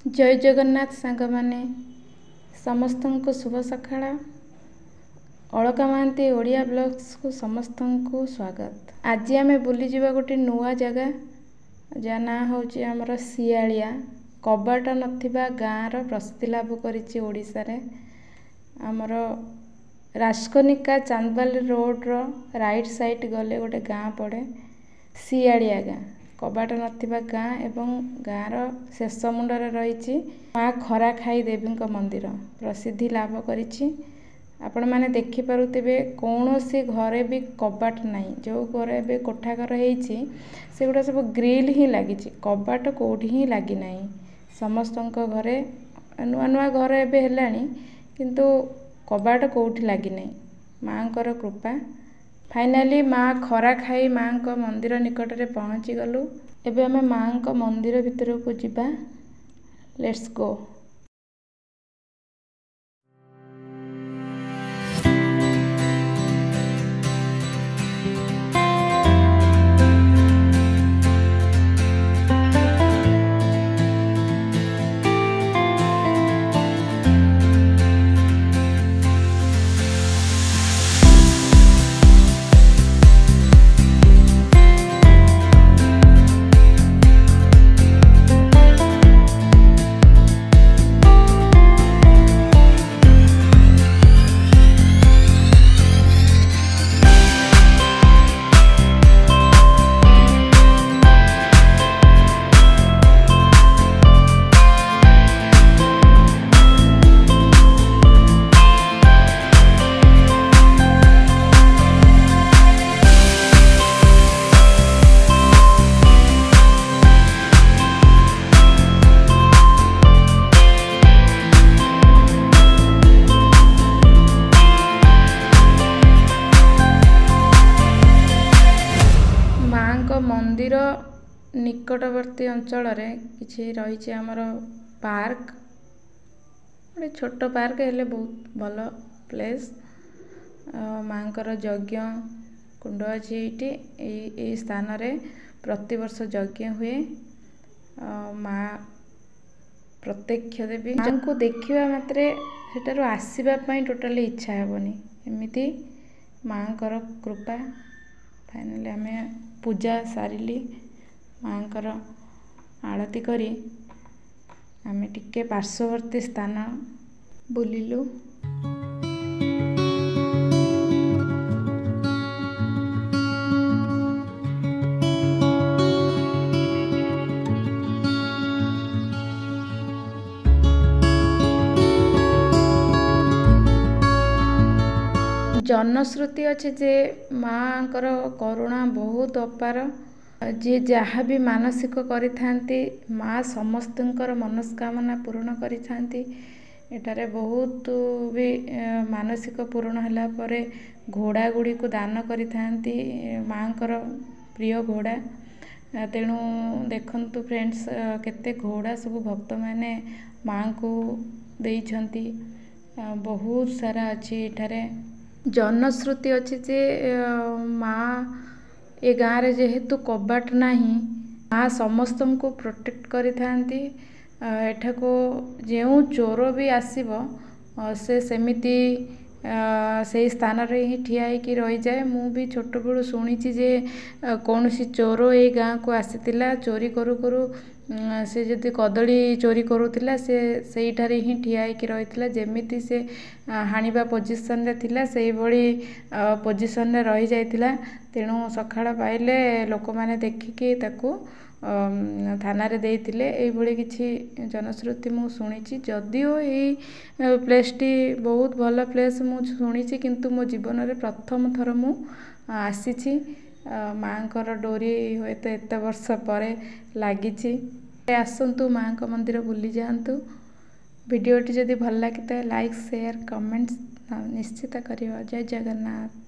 ଜୟ ଜଗନ୍ନାଥ ସାଙ୍ଗମାନେ, ସମସ୍ତଙ୍କୁ ଶୁଭ ସକାଳ। ଅଳକା ମହାନ୍ତି ଓଡ଼ିଆ ବ୍ଲଗ୍ସକୁ ସମସ୍ତଙ୍କୁ ସ୍ୱାଗତ। ଆଜି ଆମେ ବୁଲିଯିବା ଗୋଟେ ନୂଆ ଜାଗା, ଯାହା ନାଁ ହେଉଛି ଆମର ଶିଆଳିଆ। କବାଟ ନଥିବା ଗାଁର ପ୍ରସିଦ୍ଧି ଲାଭ କରିଛି ଓଡ଼ିଶାରେ। ଆମର ରାଜକନିକା ଚାନ୍ଦବାଲି ରୋଡ଼ର ରାଇଟ୍ ସାଇଡ଼୍ ଗଲେ ଗୋଟେ ଗାଁ ପଡ଼େ, ଶିଆଳିଆ ଗାଁ। କବାଟ ନଥିବା ଗାଁ ଏବଂ ଗାଁର ଶେଷ ମୁଣ୍ଡରେ ରହିଛି ମା ଖରାଖାଇ ଦେବୀଙ୍କ ମନ୍ଦିର, ପ୍ରସିଦ୍ଧି ଲାଭ କରିଛି। ଆପଣମାନେ ଦେଖିପାରୁଥିବେ କୌଣସି ଘରେ ବି କବାଟ ନାହିଁ। ଯେଉଁ ଘରେ ଏବେ କୋଠା ଘର ହେଇଛି ସେଗୁଡ଼ା ସବୁ ଗ୍ରିଲ୍ ହିଁ ଲାଗିଛି, କବାଟ କେଉଁଠି ହିଁ ଲାଗିନାହିଁ। ସମସ୍ତଙ୍କ ଘରେ ନୂଆ ନୂଆ ଘର ଏବେ ହେଲାଣି, କିନ୍ତୁ କବାଟ କେଉଁଠି ଲାଗିନାହିଁ। ମାଆଙ୍କର କୃପା। ଫାଇନାଲି ମା ଖରାଖାଇ ମାଆଙ୍କ ମନ୍ଦିର ନିକଟରେ ପହଞ୍ଚିଗଲୁ। ଏବେ ଆମେ ମାଆଙ୍କ ମନ୍ଦିର ଭିତରକୁ ଯିବା। Let's go. ମନ୍ଦିର ନିକଟବର୍ତ୍ତୀ ଅଞ୍ଚଳରେ କିଛି ରହିଛି ଆମର ପାର୍କ, ଗୋଟେ ଛୋଟ ପାର୍କ ହେଲେ ବହୁତ ଭଲ ପ୍ଲେସ୍। ମାଆଙ୍କର ଯଜ୍ଞ କୁଣ୍ଡ ଅଛି ଏଇଠି। ଏଇ ସ୍ଥାନରେ ପ୍ରତିବର୍ଷ ଯଜ୍ଞ ହୁଏ। ମା ପ୍ରତ୍ୟକ୍ଷ ଦେବୀ। ମାଆଙ୍କୁ ଦେଖିବା ମାତ୍ରେ ସେଠାରୁ ଆସିବା ପାଇଁ ଟୋଟାଲି ଇଚ୍ଛା ହେବନି, ଏମିତି ମାଆଙ୍କର କୃପା। ଫାଇନାଲି ଆମେ ପୂଜା ସାରିଲି, ମାଆଙ୍କର ଆଳତି କରି ଆମେ ଟିକେ ପାର୍ଶ୍ୱବର୍ତ୍ତୀ ସ୍ଥାନ ବୁଲିଲୁ। ଜନଶ୍ରୁତି ଅଛି ଯେ ମାଆଙ୍କର କରୁଣା ବହୁତ ଅପାର। ଯିଏ ଯାହା ବି ମାନସିକ କରିଥାନ୍ତି, ମା ସମସ୍ତଙ୍କର ମନସ୍କାମନା ପୂରଣ କରିଥାନ୍ତି। ଏଠାରେ ବହୁତ ବି ମାନସିକ ପୂରଣ ହେଲା ପରେ ଘୋଡ଼ା ଗୁଡ଼ିକୁ ଦାନ କରିଥାନ୍ତି, ମାଆଙ୍କର ପ୍ରିୟ ଘୋଡ଼ା। ତେଣୁ ଦେଖନ୍ତୁ ଫ୍ରେଣ୍ଡସ୍, କେତେ ଘୋଡ଼ା ସବୁ ଭକ୍ତମାନେ ମାଆଙ୍କୁ ଦେଇଛନ୍ତି, ବହୁତ ସାରା ଅଛି ଏଠାରେ। ଜନଶ୍ରୁତି ଅଛି ଯେ ମା ଏ ଗାଁରେ ଯେହେତୁ କବାଟ ନାହିଁ, ମା ସମସ୍ତଙ୍କୁ ପ୍ରୋଟେକ୍ଟ କରିଥାନ୍ତି। ଏଠାକୁ ଯେଉଁ ଚୋର ବି ଆସିବ, ସେ ସେମିତି ସେଇ ସ୍ଥାନରେ ହିଁ ଠିଆ ହେଇକି ରହିଯାଏ। ମୁଁ ବି ଛୋଟବେଳୁ ଶୁଣିଛି ଯେ କୌଣସି ଚୋର ଏଇ ଗାଁକୁ ଆସିଥିଲା, ଚୋରି କରୁ କରୁ ସେ ଯଦି କଦଳୀ ଚୋରି କରୁଥିଲା, ସେ ସେଇଠାରେ ହିଁ ଠିଆ ହେଇକି ରହିଥିଲା। ଯେମିତି ସେ ହାଣିବା ପୋଜିସନରେ ଥିଲା, ସେଇଭଳି ପୋଜିସନରେ ରହିଯାଇଥିଲା। ତେଣୁ ସକାଳ ପାଇଲେ ଲୋକମାନେ ଦେଖିକି ତାକୁ ଥାନାରେ ଦେଇଥିଲେ। ଏଇଭଳି କିଛି ଜନଶ୍ରୁତି ମୁଁ ଶୁଣିଛି। ଯଦିଓ ଏଇ ପ୍ଲେସ୍ଟି ବହୁତ ଭଲ ପ୍ଲେସ୍ ମୁଁ ଶୁଣିଛି, କିନ୍ତୁ ମୋ ଜୀବନରେ ପ୍ରଥମ ଥର ମୁଁ ଆସିଛି। ମାଆଙ୍କର ଡୋରି ହୁଏତ ଏତେ ବର୍ଷ ପରେ ଲାଗିଛି। ଆସନ୍ତୁ ମାଆଙ୍କ ମନ୍ଦିର ବୁଲି ଯାଆନ୍ତୁ। ଭିଡ଼ିଓଟି ଯଦି ଭଲ ଲାଗିଥାଏ, ଲାଇକ୍, ସେୟାର, କମେଣ୍ଟସ୍ ନିଶ୍ଚିତ କରିବ। ଜୟ ଜଗନ୍ନାଥ।